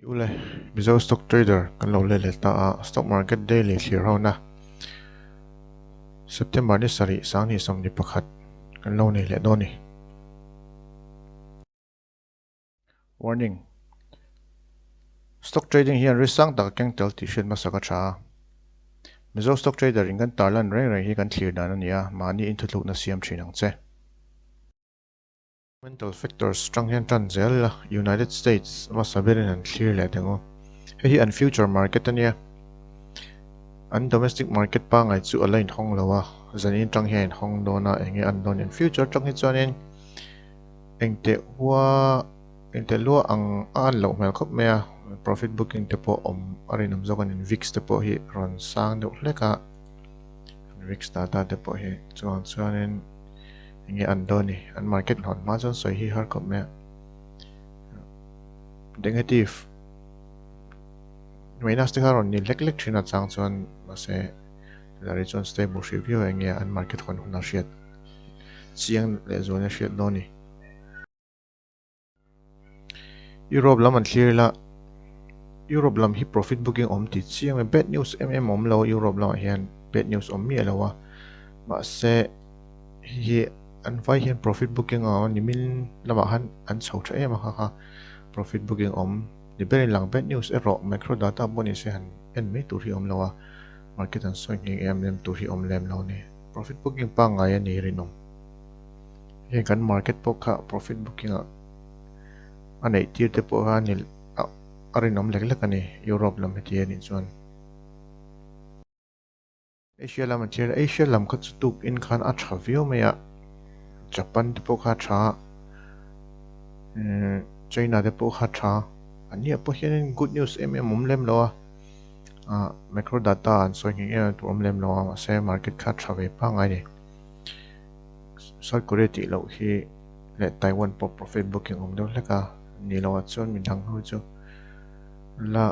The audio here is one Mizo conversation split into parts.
Ule, Mizo Stock Trader kan lo let leh ta a, Stock Market Daily thlir hona September ni sarih sanghnih 21 kan lo nei leh dawn a ni. Warning, Stock trading hian risk sang tak a keng tel tih hriat hmasa ka tha a. Mizo stock trader in kan tarlan reng reng hi kan thlir dan a ni a, mahni inthutlukna siam thin ang che. Mental factors tang hian tan zel ila, United States hmasa berin an thlir leh deng u. Hei hi an future market a nia. An domestic market pangngai chu a la inhawng lo a, zanin tang hian a inhawng dawn a, eng nge an dawn in future tang hi chuanin engteh hua engteh lua ang a an loh hmel khawp mai a, profit booking te pawh awm a rinawm zawk a ni, VIX te pawh hi rawn sang deuh hlek a, VIX data te pawh hi chuvang chuanin eng nge an dawn ni, an market hawn hma chuan sawi hi har khawp mai a, negative minus te kha rawn ni lek lek thin a chang chuan mahse tunah chuan stable hrih viau eng nge an market hawn hun a hriat. Chiang leh zualin a hriat dawn a ni. Europe lam an thlir ila, Europe lam hi profit booking awm tih chiang e, bad news em em awm lo Europe lamah hian bad news awm miah lo a, mahse hei hi an vai hian profit booking a awm a, nimin lamah khan an chho tha em a kha kha profit booking awm ni berin lang bad news erawh micro data pawh ni se han en mai tur hi awm lo a, market an sawi ngheng em em tur hi awm lem lo a ni. Profit booking pangngai a ni rinawm. Heng kan market pawh kha profit booking ah a neih tir te pawh kha ni a rinawm lek lek a ni Europe lam heti a nih chuan. Asia lam an thlir a, Asia lam kha chu tuk in khan a tha viau mai a, Japan te pawh kha a tha a, China te pawh kha a tha a, an ni ah pawh hianin good news em em a awm lem lo a. ah macro data an sawi ngheng em em tur awm lem lo a mahse market kha tha ve pangngai a ni South Korea tih loh hi leh Taiwan pawh profit booking awm deuh hlek a ni lo ah chuan midang ho chu la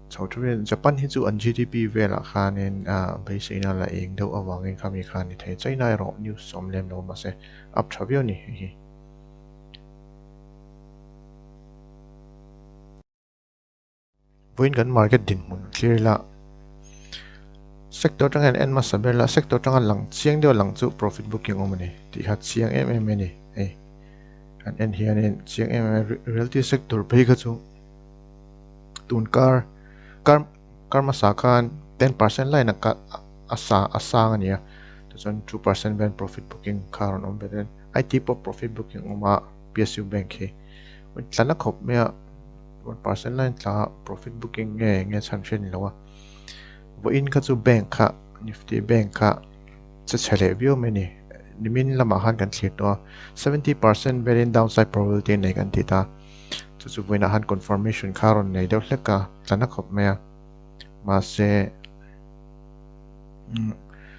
chho tha viau Japan hi chu an G_D_P velah khanin ah beiseina la eng deuh avangin khami kha a ni thei China erawh news awm lem lo mahse up tha viau a ni hei hi. Vawiin kan market dinhmun thlir ila sector atanga hian en hmasa ber ila sector atanga lang chiang deuh lang chu profit booking awm a ni tih kha chiang em em mai a ni hei kan en hianin chiang em em a realty sector phei kha chu tun kar kar kar hmasa khan 10% line a a sa a sang a ni a tichuan 2% vel profit booking kha a rawn awm ve ta I_T pawh profit booking awm a P_S_U bank hi tla na khawp mai a. 1% line tla profit booking nge nge chhan hriat ni lo a vawiin kha chu bank kha nifty bank kha che chhe leh viau mai a ni nimin lamah khan kan thlir tawh a 70% velin downside probability nei kan ti ta chu chu vawiinah khan confirmation kha a rawn nei deuh hlek a tla na khawp mai a mahse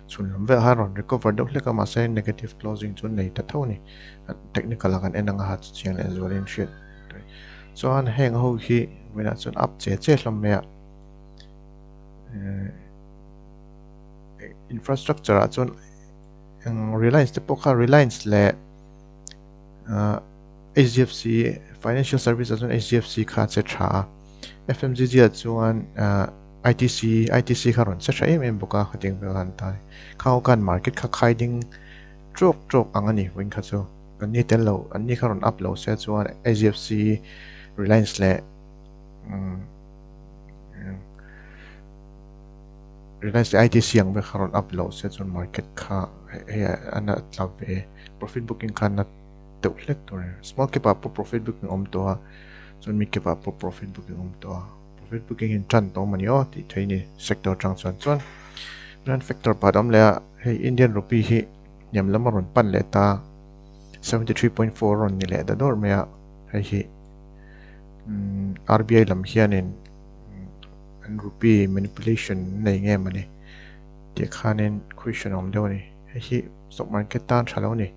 chhun lam velah khan rawn recover deuh hlek a mahse negative closing chu nei ta tho a ni technical ah kan en ang a ha chu chiang leh zualin hriat. Chuan heng ho hi vawiinah chuan up che che hlawm mai a ehh infrastructure ah chuan eng Reliance te pawh kha Reliance leh ahh H_D_F_C financial service ah chuan H_D_F_C kha a che tha a F_M_C_G ah chuan ahh I_T_C I_T_C kha a rawn che tha em em bawk a khatiang vel khan ta a ni khang ho khan market kha khai ding tawk tawk ang a ni vawiin kha chu. An ni tel lo, an ni kha rawn up lo se chuan HDFC, Reliance leh Reliance leh ITC ang vel kha rawn up lo se chuan market kha hei a na tla ve profit booking kha na deuh hlek tur a ni. Small cap ah pawh profit booking a awm tawh a, chuan mid cap ah pawh profit booking a awm tawh a, profit booking hi an tan tawh a ni aw tih theih a ni sector atang chuan. Chuan chuan factor pakhat a awm leh a, hei Indian rupee hi hniam lam a rawn pan leh ta 73.4 rawn ni leh ta dawrh mai a hei hi RBI lam hianin an rupee manipulation nei nge mawni tih khanin question a awm deuh a ni hei hi stock market tan tha lo a ni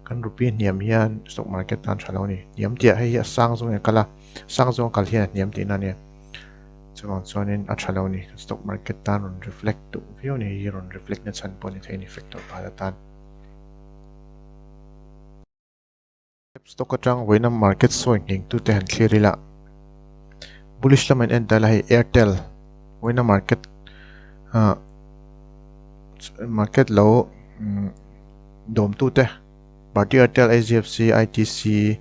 kan rupee hniam hian stock market tan tha lo a ni hniam tih ah hei hi a sang zawngin a kal a sang zawng a kal hian a hniam tihna a nia. Chuvang chuanin a tha lo a ni. Stock market tan rawn reflect duh viau a ni. Hei hi rawn reflect na chhan pawh a ni thei a ni factor pakhat atan. Stock atang vawiina market sawi nghing tute han thlir ila. Bullish lama in en ta ila hei Airtel vawiina market ah market lo dawm tute Bharti Airtel, HDFC, ITC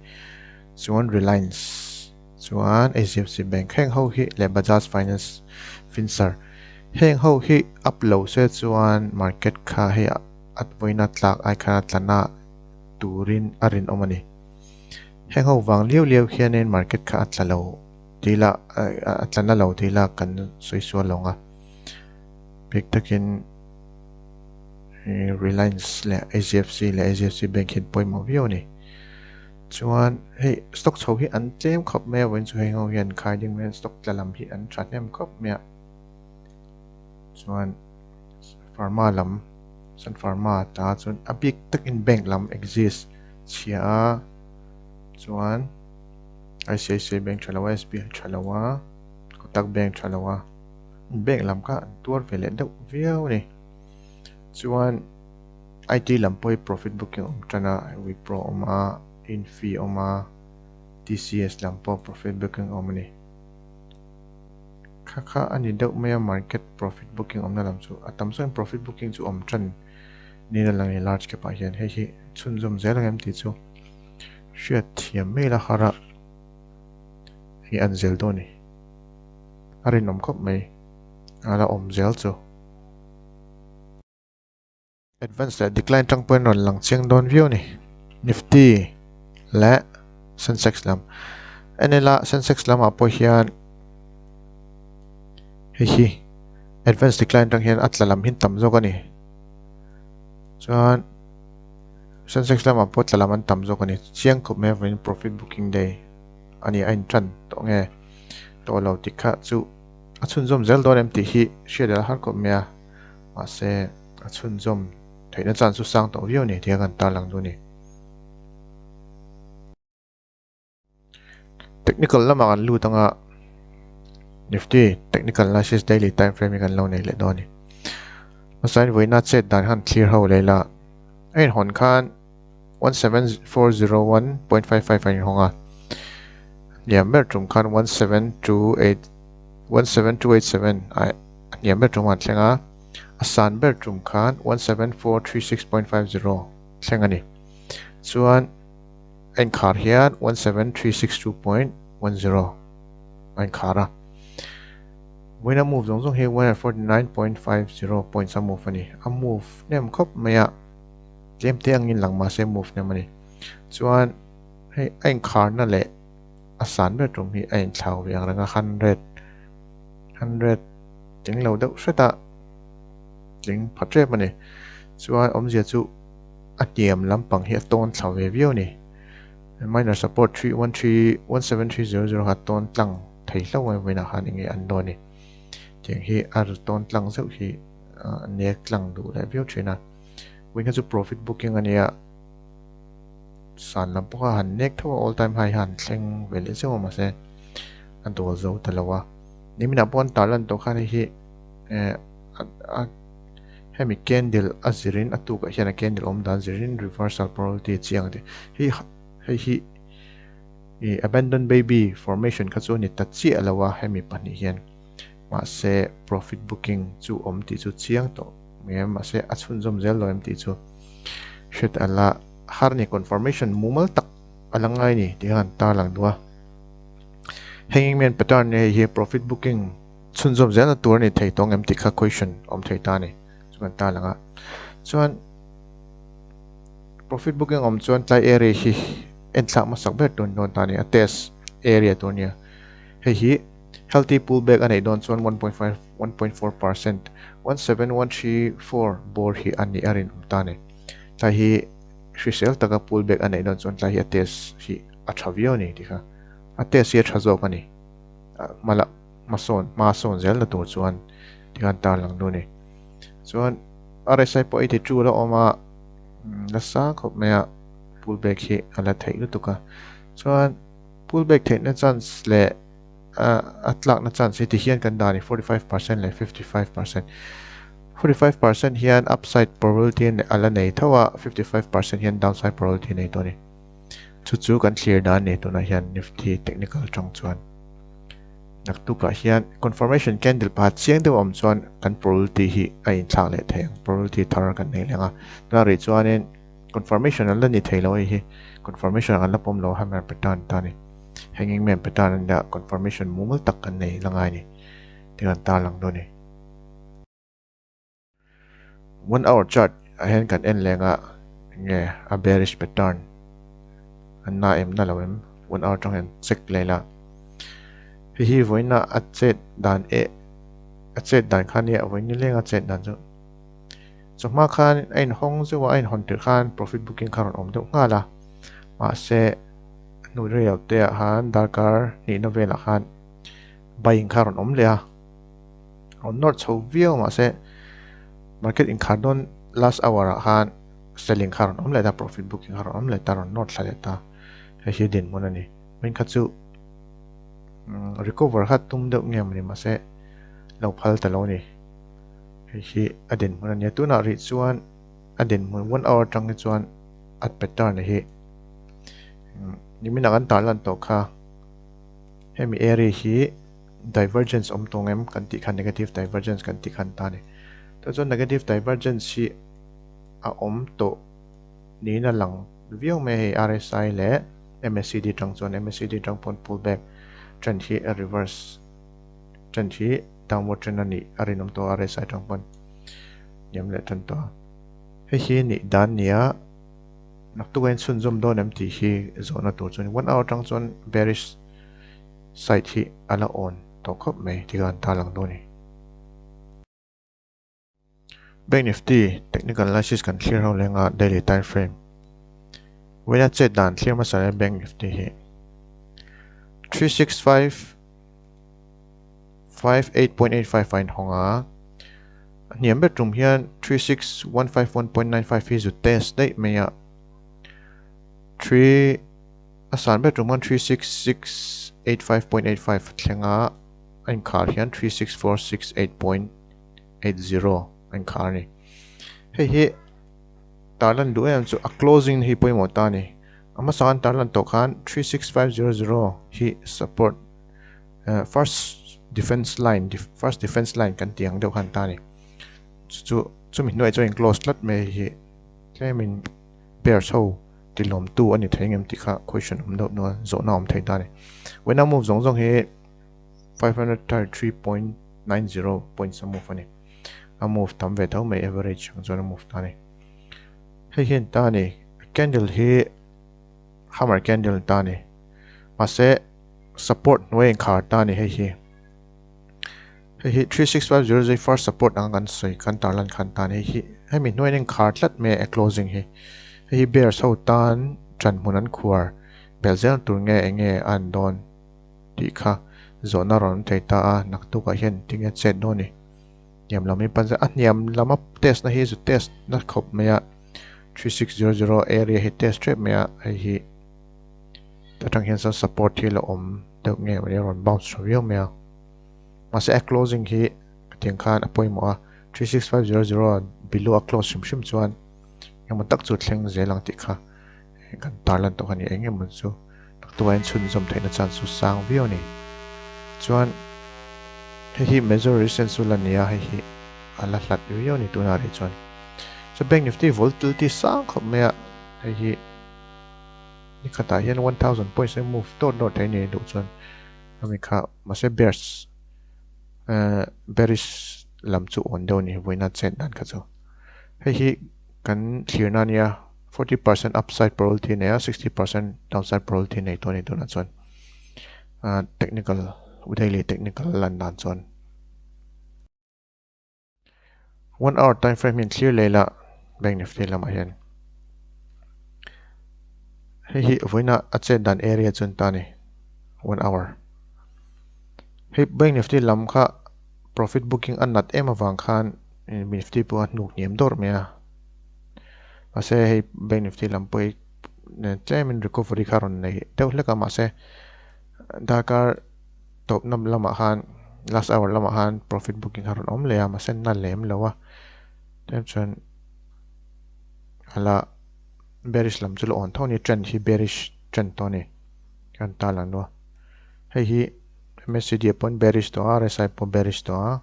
chuan Reliance chuan HDFC Bank heng ho hi leh Bajaj Finance Finserv heng ho hi up lo se chuan market kha hei a vawiina tlak ai khan a tlana turin a rinawm a ni. Heng ho vang liau liau hianin market kha a tla lo tih lah a tla na lo tih lah kan sawi sual lo ang a. Bik takin Reliance leh HDFC leh HDFC bank hian pawimawh viau a ni. Chuan hei stock chho hi an tlem khawp mai a vawiin chu heng ho hian khai ding mai a stock tla lam hi an thahnem khawp mai a. Chuan pharma lam Sun Pharma ta chuan a bik takin bank lam exist chhia a chuan ICICI bank tha lo a SBI tha lo a Kotak bank tha lo a bank lam kha an tuar ve leh deuh viau a ni chuan IT lam pawh hi profit booking awm tan a Wipro awm a Infy awm a TCS lam pawh profit booking awm a ni. Kha kha a ni deuh mai a market profit booking awmna lam chu a tam zawkin profit booking chu awm tan niin a lang a ni large cap ah hian hei hi chhunzawm zel ang em tih chu hriat thiam mai la har a hei an zel dawn a ni a rinawm khawp mai a la awm zel chu. Advance leh decline tang pawhin rawn lang chiang dawn viau a ni. Nifty leh Sensex lam. En ila Sensex lamah pawh hian hei hi advance decline tang hian a tla lam hi tam zawk a ni. Chuan Sensex lamah pawh tla lam an tam zawk a ni. Chiang khawp mai avangin profit booking day a ni a intan tawh nge tawh lo tih kha chu a chhunzawm zel dawn em tih hi hriat a la har khawp mai a. Mahse, a chhunzawm theihna chan chu sang tawh viau a ni tih a kan tarlang duh a ni. Technical lamah kan lut anga Nifty Technical Analysis Daily Time Frame hi kan lo nei leh dawn a ni. Hmasain vawiina chet dan khan thlir ho leh ila a inhawn khan 17401.55 a inhawng a, hniam ber tum khan 1728 17287 a hniam ber tum an thleng a, a san ber tum khan 17436.50 thleng a ni. Chuan a inkhar hian 17362.10 a inkhar a. Vawiina move zawng zawng hi 149.50 points a move a ni. A move hnem khawp mai a, tlem te angin lang mahse move hnem a ni. Chuan hei a inkharna leh a san ber tum hi a inthlau ve ang reng a, 100 100 tling lo deuh hret a tling pha tep a ni. Chuan awmzia chu a hniam lampang hi a tawn thla ve viau a ni. Minor support 313 17300 kha tawn tlang thei hlauh mai vawiinah khan enge an dawn a ni. Tiang hi a tawn tlang zeuh hi a nek tlang duh leh viau thin a. Vawiin kha chu profit booking a nia. San lam pawh kha han nek tho a all time high kha han thleng ve leh zeuh a mahse a dawl zo ta lo a. Niminah pawh an tarlan tawh khan hei hi eh a hemi candle a zirin a tukah hian a candle awm dan zirin reversal probability a chiang a ti. Hei hei hi ih abandon baby formation kha chu a ni ta chiah lo a hemi pahnih hian mahse profit booking chu awm tih chu chiang tawh mai a mahse a chhunzawm zel lo em tih chu hriat a la har a ni confirmation mumal tak a la ngai a ni tih kha kan tarlang duh a. Hanging man pattern hi hei hi profit booking chhunzawm zelna tur a ni thei tawng em tih kha question awm thei ta a ni chu kan tarlang a. Chuan profit booking awm chuan tlai area hi en thlak hmasak ber tur ni dawn ta a ni a test area tur a ni a. Hei hi healthy pullback a neih dawn chuan 1.5 1.4% 17134 bawr hi a nih a rinawm ta a ni. Tlai hi hrisel taka pullback a neih dawn chuan tlai hi a test hi a tha viau a ni tih kha. A test hi a tha zawk a ni. Hma lah hmasawn hma sawn zel na tur chuan tikhan tarlang duh a ni. Chuan RSI pawh 82 a la awm a, la sang khawp mai a, pull back hi a la theih lutuk a. Chuan pull back theihna chance leh a tlakna chance hi tihian kan dah a ni 45% leh 55%. 45% hian upside probability a la nei tho a, 55% hian downside probability a nei tawh a ni. Chu chu kan thlir dan a ni tunah hian Nifty technical atang chuan. Naktukah hian confirmation candle pakhat chiang deuh a awm chuan kan probability hi a inthlak leh thei ang, probability thar kan nei leng a. Tunah rih chuanin confirmation an la ni thei lo hei hi, confirmation an la pawm lo hammer pattern ta a ni. Hanging man pattern a nia, confirmation mumal tak kan nei la ngai a ni tih kan tarlang dawn a ni. One hour chart ah hian kan en leng a enge a bearish pattern an na em na lo em one hour atang hian check leh ila hei hi vawiin a chet dan eh a chet dan kha nia vawiin ni leng a chet dan chu chawhma khan a inhawng zeuh a a inhawn tirh khan profit booking kha a rawn awm deuh nghal a mahse hnu rei lo te ah khan darkar hnihna velah khan buying kha a rawn awm leh a. Rawn nawr chho viau mahse market inkhar dawn last hour ah khan selling kha rawn awm leh ta profit booking kha rawn awm leh ta rawn nawr thla leh ta hei hi dinhmun a ni vawiin kha chu recover kha tum deuh nge mawni mahse lo phal ta lo a ni hei hi a dinhmun a nia tunah rih chuan a dinhmun one hour atang hi chuan a pattern hi nimin ah kan tarlan tawh kha hemi area hi. Divergence awm tawng em kan tih khan negative divergence kan tih khan ta a ni. Tah chuan negative divergence hi a awm tawh niin a lang viau mai a hei RSI leh MACD tang chuan MACD tang pawn pullback trend hi a reverse trend hi downward trend a nih a rinawm tawh a RSI tang pawn hniam leh tan tawh a. Hei hi nih dan nia naktuk a inchhunzawm dawn em tih hi zawhna tur chu a ni. One hour tang chuan bearish Site hi a la awn tawh khawp mai tih khan ta lang dawn a ni. Bank Nifty technical analysis kan thlir ho leng a daily time frame. Vawiina chet dan thlir hmasa leh Bank Nifty hi 36558.85 a inhawng a, a hniam ber tum hian 36151.95 hi zu test daih mai a, 3 A san ber tum khan 36685.85 a thleng a, a inkhar hian 36468.80 a inkhar a ni. Hei hi tarlan duh em chu a closing hi pawimawh ta a ni. A hmasa khan tarlan tawh khan 36500 hi support first defense line first defense line kan tih ang deuh khan ta a ni. Chu chu chumi hnuaiah chuan in close tlat mai hei hi tlemin bears ho tilawmtu a ni thei ngem tih kha question awm deuh nual zawhna awm thei ta a ni. When a move zawng zawng hi 533.90 points a move a ni. A move tam ve tho mai average ang chuan a move ta a ni. Hei hian ta a ni candle hi hammer candle ta a ni. Mahse support hnuai inkhar ta a ni hei hi. Hei hi 36500 first support ang kan sawi kan tarlan khan tan hei hi hemi hnuaiin in khar tlat mai a closing hi. Hei hi bears ho tan ṭan hmun an khuar belh zel tur nge eng nge a an dawn tih kha zawhna rawn awm thei ta a, naktukah hian tinge chet dawn ni. Hniam lam hi pan zel a hniam lama test na hi zu test na khawp mai a 3600 area hi test ṭep mai a hei hi atang hian chuan support hi la awm deuh nge mawni a rawn bounce tha viau mai a. Mahse a closing hi tiang khan a pawimawh a, 36500 below a close hrim hrim chuan engemaw tak chu thleng zel ang tih kha kan tarlan tawh kha a ni. Engemaw chu naktuk ain chhunzawm theihna chance chu sang viau a ni. Chuan hei hi major resistance chu la ni a, hei hi a la hlat viau a ni tunah rih chuan. Chuan Bank Nifty volatility sang khawp mai a, hei hi ni khatah hian 1000 points a move dawt dawt thei a ni duh chuan. Ami kha mahse bears bearish lam chu awn deuh a ni vawiina chet dan kha chu. Hei hi kan thlirna a nia 40% upside probability a nei a 60% downside probability a nei tawh a ni tunah chuan technical daily technical lan dan chuan. One hour time frame hi an thlir leh la Bank Nifty lamah hian hei hi vawiina a chet dan area chu an ta a ni one hour hei Bank Nifty lam kha profit booking a nat em avang khan Nifty pawh a hnuk hniam dawrh mai a mahse hei Bank Nifty lam pawh hi tlemin recovery kha a rawn nei deuh hlek a mahse darkar tawpna lamah khan last hour lamah khan profit booking kha rawn awm leh a mahse na lem lo a tlem chuan hala bearish lam chu la awn tho a ni trend hi bearish trend tawh a ni kan ta lang nual hei hi MACD ah pawn bearish tawh a, RSI pawh bearish tawh a,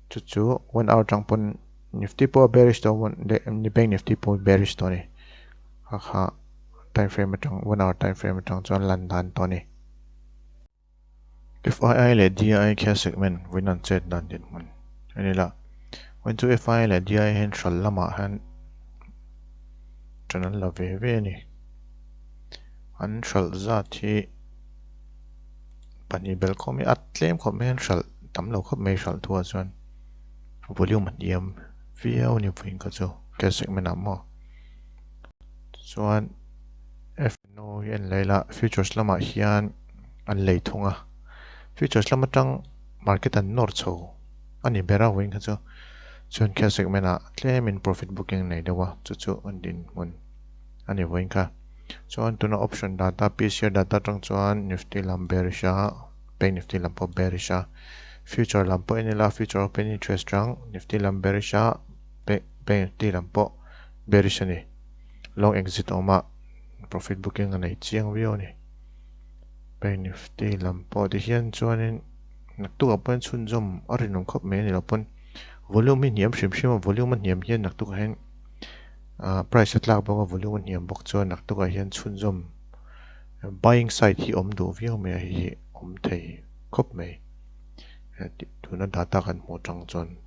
chu chu one hour atang pawn Nifty pawh a bearish tawh a, Bank Nifty pawh bearish tawh a ni. Kha kha time frame atang one hour time frame atang chuan lan dan tawh a ni. FII leh DI khia segment vawiin an chet dan dinhmun a ni la. Vawiin chu FII leh DI hian hral lamah hian ṭan an la ve ve a ni. An hralh zat hi pahnih belh khawp mai a tlem khawp mai an hralh tam lo khawp mai hralh thuah chuan volume a hniam viau a ni vawiin kha chu cash segment ah maw chuan F&O hi an lei la futures lamah hian an lei thung a futures lam atang market an nawr chho a ni ber a vawiin kha chu chuan cash segment ah tlemin profit booking nei deuh a chu chu an dinhmun a ni vawiin kha. Chuan tuna option data PCR data atang chuan Nifty lam bearish a, Bank Nifty lam pawh bearish a, future lam pawh en ila future open interest tang Nifty lam bearish a, Bank Nifty lam pawh bearish a ni. Long exit a awm a, profit booking a nei chiang viau a ni. Bank Nifty lam pawh tihian chuanin naktukah pawhin chhunzawm a rinawm khawp mai a ni lo pawn volume hi hniam hrim hrim a, volume a hniam hian naktukah hian ah price a tlak bawk a volume a hniam bawk chuan naktukah hian chhunzawm buying side hi awm duh viau mai a hei hi awm thei khawp mai tuna data kan hmuh atang chuan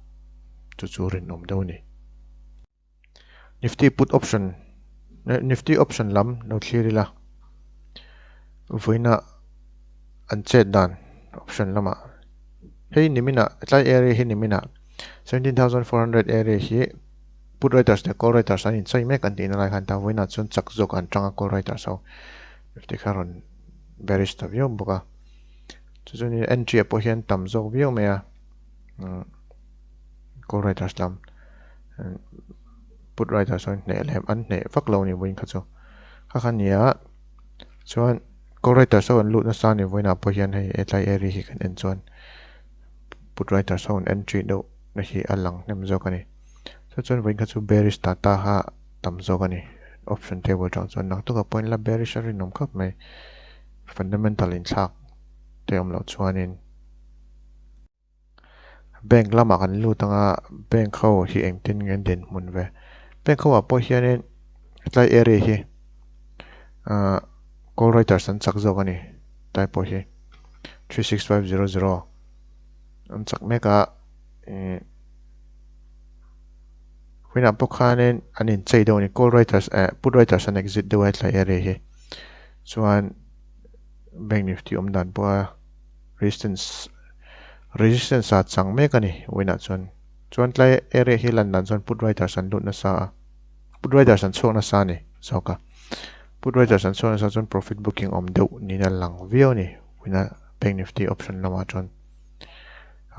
chu chu rinawm deuh a ni. Nifty put option nifty option lam lo thlir ila vawiina an chet dan option lamah hei niminah tlai area hi niminah 17,400 area hi Put writers leh call writers an inchai mek an tihna lai khan ta vawiinah chuan chak zawk an tang a call writers ho tih kha rawn bearish ta viau bawk a. Chu chu ni entry ah pawh hian tam zawk viau mai a call writers lam put writers ho hneh leh an hneh vak lo a ni vawiin kha chu. Kha kha nia chuan call writers ho an lut nasa a ni vawiinah pawh hian hei hetlai area hi kan en chuan put writers ho an entry deuh na hi a lang hnem zawk a ni. Chu chuan vawiin kha chu bearish data kha tam zawk a ni. Option table atang chuan naktuk ah pawhin la bearish a rinawm khawp mai. Fundamental inthlak te awm loh chuanin bank lamah kan lut ang a, bank ho hi engtin nge an dinhmun ve. Bank ho ah pawh hianin tlai area hi ahh call writers an chak zawk a ni tlai pawh hi 36500 an chak mek a ih Huinah pawh khanin an inchei deuh a ni call writers eh put writers an exit deuh a hetlai area hi chuan bank nifty awm dan pawha resistance resistance ah chang mek a ni huinah chuan chuan tlai area hi lan dan chuan put writers an lut nasa a put writers an chhuak nasa a ni zawk a put writers an chhuak nasa chuan profit booking awm deuh niin a lang viau a ni huina bank nifty option lamah chuan.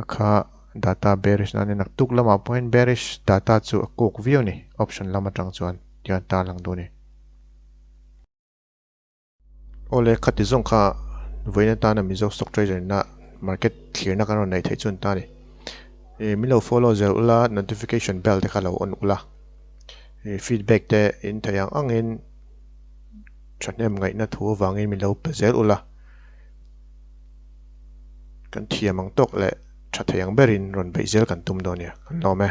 A kha data bearish na a ni. Naktuk lamah pawhin bearish data chu a kuk viau a ni option lam atang chuan tihian tar lang duh a ni. Awle khati zawng kha vawiin atana Mizo stock trader na market thlirna kan rawn neih theih chu an ta a ni. Ih min lo follow zel ula notification bell te kha lo on ula ih feedback te in theih ang angin thahnem ngaihna thu avangin min lo pe zel ula. Kan thiam ang tawk leh tha thei ang berin rawn beih zel kan tum dawn nia, kan lawm e.